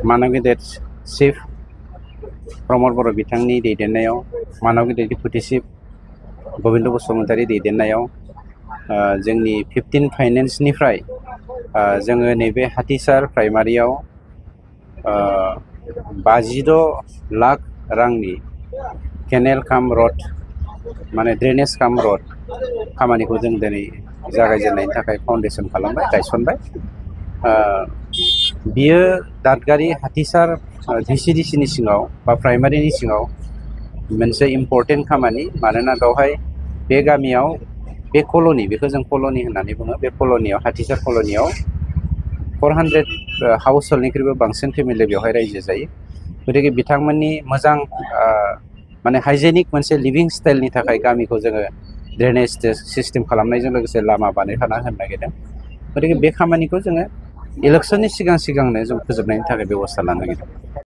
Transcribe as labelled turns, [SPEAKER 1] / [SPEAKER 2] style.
[SPEAKER 1] मानव गेदेर चिफ प्रमद बर' बिथांनि दैदेननायाव मानव गेदेर डिप्युटि चिफ गबिन्द बसुमतारी दैदेननायाव जोंनि 15 फाइनेन्सनिफ्राय जोङो नैबे हाथिसार प्राइमारियाव 56 लाख रांनि केनेल काम रड माने ड्रेनेज काम रड खामानिखौ जों दिनै जागायजेननायनि थाखाय फाउन्डेसन खालामबाय गायसनबाय। बियो दादगारि हाथिसार VCDCनि सिङाव बा प्राइमारिनि सिङाव मोनसे इम्पर्टेन्ट खामानि, मानोना बेवहाय बे गामियाव बे कल'नि, बेखौ जों कल'नि होननानै बुङो, बे कल'नियाव हाथिसार कल'नियाव 400 हाउस हल्डनिख्रुइबो बांसिन फेमिलि बेवहाय रायजो जायो। गतिके बिथांमोननि मोजां माने हाइजेनिक मोनसे लिभिं स्टाइलनि थाखाय गामिखौ जोङो ड्रेनेज सिस्टेम खालामनायजों लोगोसे लामा बानायफाना होनो नागिरदों। गतिके बे खामानिखौ जोङो इलेक्सननि सिगांनो जों फोजोबनायनि थाखाय बेबस्था लानो नागिरदों।